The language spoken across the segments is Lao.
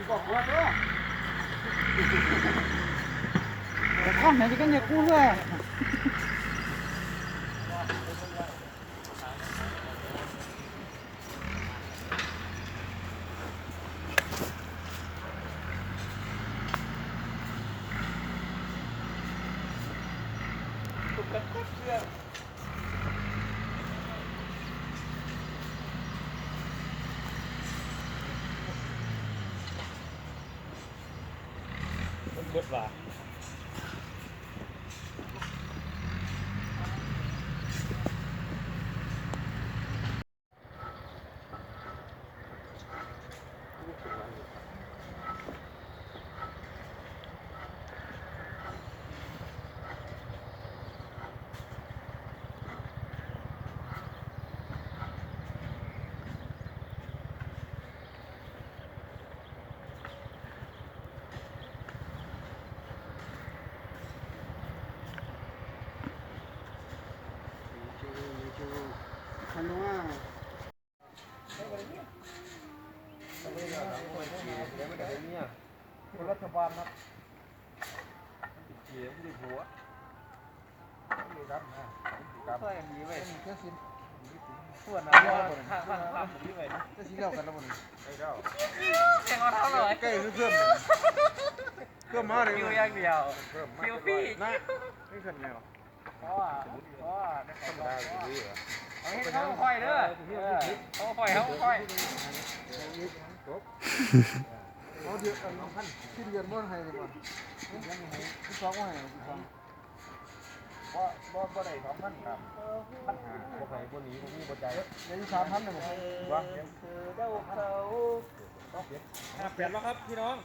ກວ່າເດີ ແຕ່ຄວາມເຫັນທີ່ກັນເດກູເລີຍ. ເບິດວ່າ. ລັດຖະບານນະ ເກມທີ່ຫົວ ມີກັນນະ ມີກັນ ຊ່ອຍກັນດີເວີຍ ເຈົ້າສິນ ສ່ວນນັ້ນ ຂ້າງໆ ດີເວີຍ ເຈົ້າສິນ ແລ້ວກັນແລ້ວບໍ່ນີ້ ໄດ້ແລ້ວ ເສຍງເອົາເທົ່າໜ້ອຍ ໃກ້ຄືເພີ່ມ ເພີ່ມມາເລີຍ ຄິວຢ່າງດຽວ ເພີ່ມມາ ຄິວຟຣີ ນະ ນີ້ເພິ່ນແມ່ນບໍ່? ພໍ ພໍ ທຳມະດາຢູ່ດີ ເອົາເຮັດເຮົາຄ່ອຍເດີ ເອີ ເຮົາຄ່ອຍ ເຮົາຄ່ອຍ ຈົບ ເອົາດຽວ ອັນ ອັນ ສິ້ນເດືອນບໍ່ໃຫ້ດີກວ່າ ເດືອນໃຫ້ ສິບສອງບໍ່ໃຫ້ ສິບສອງ ບໍ່ ບໍ່ ບໍ່ໄດ້ສອງພັນກະພັນຫ້າ ບໍ່ໃຫ້ ບໍ່ໜີ ບໍ່ມີ ບໍ່ຈ່າຍ ເຫຼືອຢູ່ສາມພັນໜຶ່ງ ວ່າ ຫ້າແປດແລ້ວຄັບພີ່ນ້ອງ.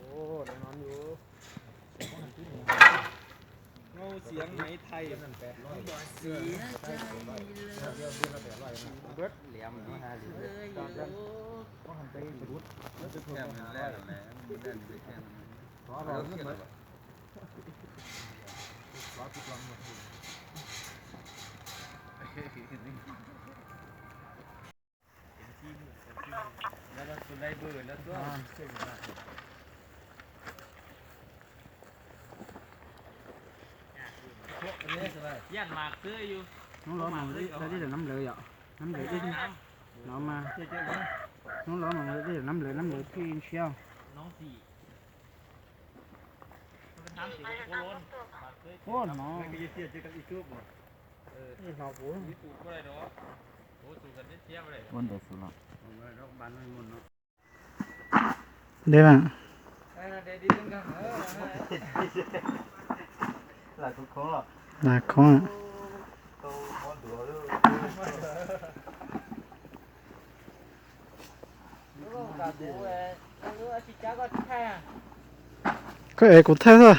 ໂອ້ ແນ່ນອນຢູ່ ເວົ້າສຽງໄຫໄທ ເສຍໃຈເລີຍ ເບິດ ແຫຼມມາຫາເລີຍ ບໍ່ທັນໄປສະດຸດ ມັນຈະແຄ່ນັ້ນແຫຼະ ແລ້ວມັນແລ່ນໄປແຄ່ນັ້ນ ຂໍລອງເງິນ ຂໍຜິດຫວັງໝົດ ເປັນທີ່ ເປັນທີ່ ແລ້ວເພິ່ນໄດ້ເບີແລ້ວຕົວະ ອ່າ ຢ້ານໝາກເຊີຢູ່ ນ້ອງລອງເອົາໄດ້ ໄດ້ແຕ່ນ້ຳເລີຍອະ ນ້ຳເລີຍອີກ ນ້ອງມາ ນ້ອງລອງເອົາໄດ້ແຕ່ນ້ຳເລີຍ ນ້ຳເລີຍ ພີ່ເຊຍວ ນ້ອງສີ່ ໂອ້ ນ້ອງ ນີ້ເຮົາປູ ນີ້ປູບໍ່ໄດ້ດອກ ໂອ້ ສູ້ກັນເສຍບໍ່ໄດ້ ມັນບໍ່ສູ້ເນາະ ເດ້ວ່າ ຫຼາຍຄົນຂອງເນາະ ຫຼາຍຄົນ ເອີ ກູແທ້ຊະ.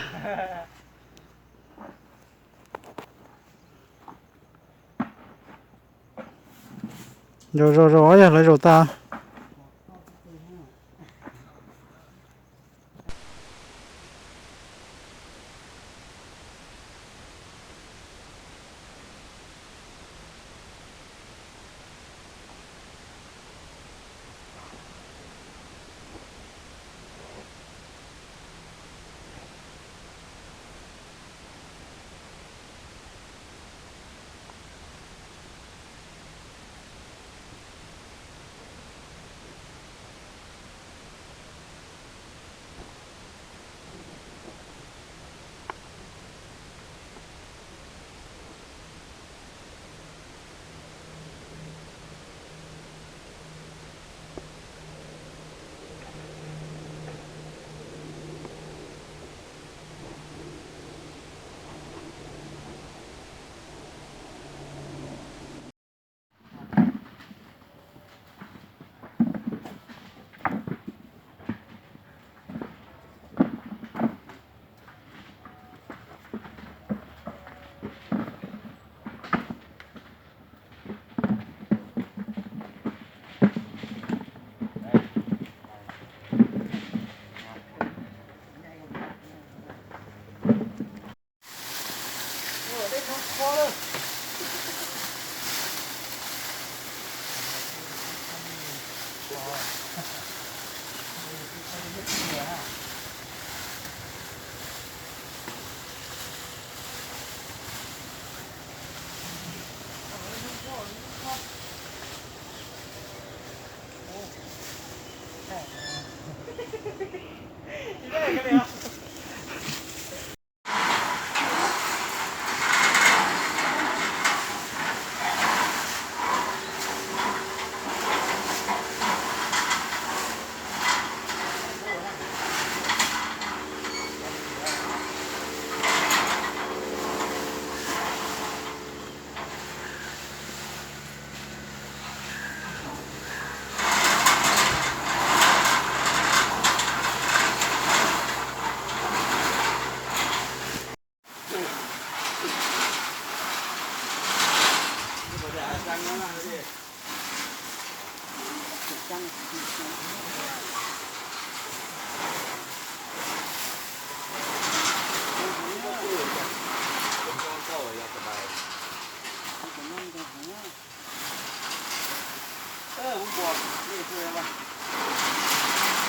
ເອີ ຜົມບອກເລກເພິ່ນວ່າ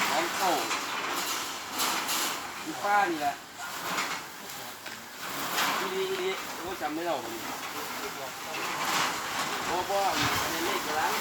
ຂອງເຂົ້າຢູ່ປ່ານີ້ແຫຼະ. ອີ່ຫຼີ ອີ່ຫຼີ ໂອ້ ຈຳໄດ້ແລ້ວບັດນີ້. ບໍ່ ບໍ່ ອັນນີ້ເລກໂບລານ.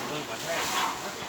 ເບິ່ງກ່ອນເລີຍ.